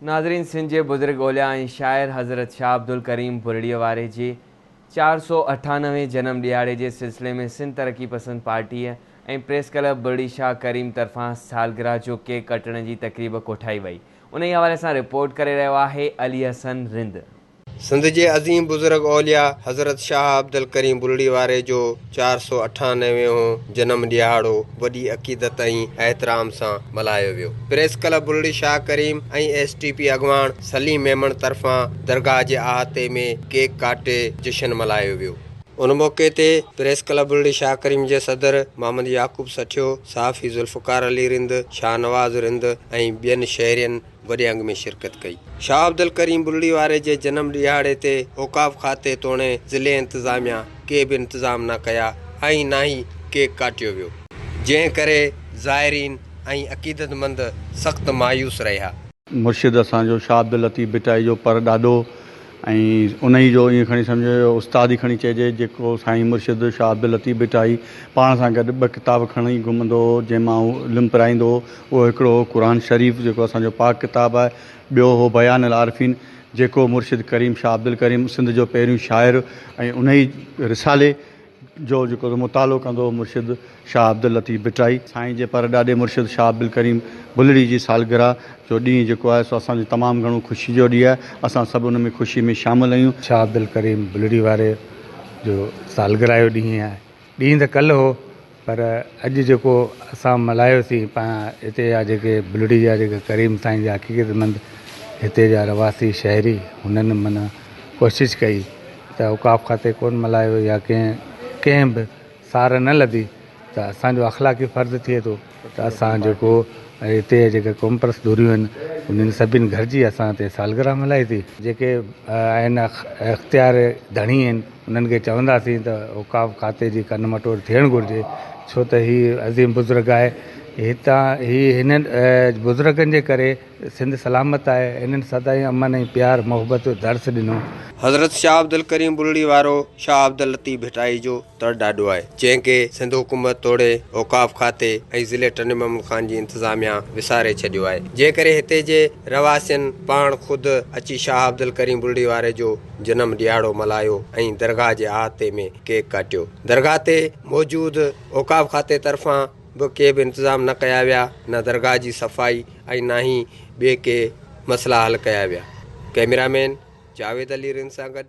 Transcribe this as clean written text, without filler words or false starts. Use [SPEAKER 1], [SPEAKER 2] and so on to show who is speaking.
[SPEAKER 1] ناظرين سنڌ جي بزرگ اولياء ۽ شاعر حضرت شاهه عبدالڪريم بلڙيء واري جي 498 جنم ڏهاڙي جي سلسلي ۾ سنڌ ترقي پسند پارٽيء ۽ پريس ڪلب بلڙي شاهه ڪريم طرفان سالگرهه جو ڪيڪ ڪٽڻ جي تقريب ڪوٺائي وئي انهي حوالي سان رپورٽ ڪري رهيو آهي علي حسن رند.
[SPEAKER 2] سنڌ جي عظيم بزرگ اولياء حضرت شاهه عبدالڪريم بلڙي واري جو 498 هون جنم ڏهاڙو وڏي عقيدت ۽ احترام سان ملهايو ويو. Press club Bulri Shah Karim ۽ S T P اڳواڻ سليم ميمڻ طرفان درگاهه جي احاطي ۾ ڪيڪ ڪاٽي جشن ملهايو ويو. ان موقعي تي پريس ڪلب بلڙي شاهه ڪريم جي صدر محمد يعقوب سٺيو، صحافي ذوالفقار علي رند، شاهنواز رند ۽ ٻين شهرين وڏي انگ ۾ شرڪت ڪئي. شاهه عبدالڪريم بلڙي واري جي جنم ڏهاڙي تي اوقاف کاتي توڻي ضلعي انتظاميا ڪي به انتظام نه ڪيا ۽ نه ئي ڪيڪ ڪاٽيو ويو، جنهن ڪري زائرين ۽ عقيدتمند سخت مايوس رهيا.
[SPEAKER 3] مرشد اسان جو شاهه عبداللطيف ڀٽائي جو پر ڏاڏو ۽ انهي جو ائين کڻي سمجهو جو استاد ئي کڻي چئجي جيڪو سائين مرشد شاهه عبداللطيف ڀٽائي پاڻ سان گڏ ٻه ڪتاب کڻي گهمندو هو جنهن مان هو علم پرائيندو هو اهو هڪڙو هو قرآن شريف جيڪو اسان جو پاڪ ڪتاب آهي ٻيو هو بيان العارفين جيڪو مرشد ڪريم شاهه عبدالڪريم سنڌ جو پهريون شاعر ۽ انهي رسالي جو جيڪو مطالعو ڪندو هو مرشد شاهه عبداللطيف ڀٽائي. سائين جي پر ڏاڏي مرشد شاهه عبدالڪريم بلڙي جي سالگرهه جو ڏينهن جيڪو آهي سو اسان جو تمام گهڻو خوشي جو ڏينهن آهي اسان سڀ ان ۾ خوشي ۾ شامل آهيون.
[SPEAKER 4] شاهه عبدالڪريم بلڙي واري جو سالگرهه جو ڏينهن آهي. ڏينهن ته ڪلهه هو پر اڄ جيڪو اسان ملهايوسين پاڻ هتي جا جيڪي بلڙي جا جيڪي ڪريم سائين جا عقيدتمند هتي جا رهواسي شهري هنن معنيٰ ڪوشش ڪئي ته اوقاف کاتي ڪونه ملهايو يا ڪنهن ڪنهن به سار نه لڌي ته اسان جو اخلاقي فرض ٿئي ٿو ته اسان جيڪو هتي جيڪي قومپرست ڌريون آهن انهن سڀني گڏجي اسان هتي سالگرهه ملهائي ٿي جيڪي آهن اختيار ڌڻي آهن انهن کي چونداسين ته اوقاف کاتي جي ڪن مٽور ٿيڻ گهرجي ڇو ته هي عظيم بزرگ آهي هتان هي هنن بزرگن جي ڪري سنڌ سلامت آهي. هنن سدائين امن ۽ پيار محبت جو درس ڏنو.
[SPEAKER 2] حضرت شاهه عبدالڪريم بلڙي وارو شاهه عبداللطيف ڀٽائي جو تڙ ڏاڏو آهي، جنهن کي سنڌ حڪومت توڙي اوقاف کاتي ۽ ضلعي ٽنڊي محمد خان جي انتظاميا وساري ڇڏيو آهي، جنهن ڪري هتي جي رهواسين پاڻ خود اچي شاهه عبدالڪريم بلڙي واري جو جنم ڏهاڙو ملهايو ۽ درگاهه جي احاطي ۾ ڪيڪ ڪاٽيو. درگاهه تي موجود اوقاف کاتي طرفان به ڪي به انتظام نه ڪيا ويا، نه درگاهه جي صفائي ۽ نه ئي ٻئي ڪي مسئلا حل ڪيا ويا. ڪئميرا مين جاويد علي رند سان گڏ.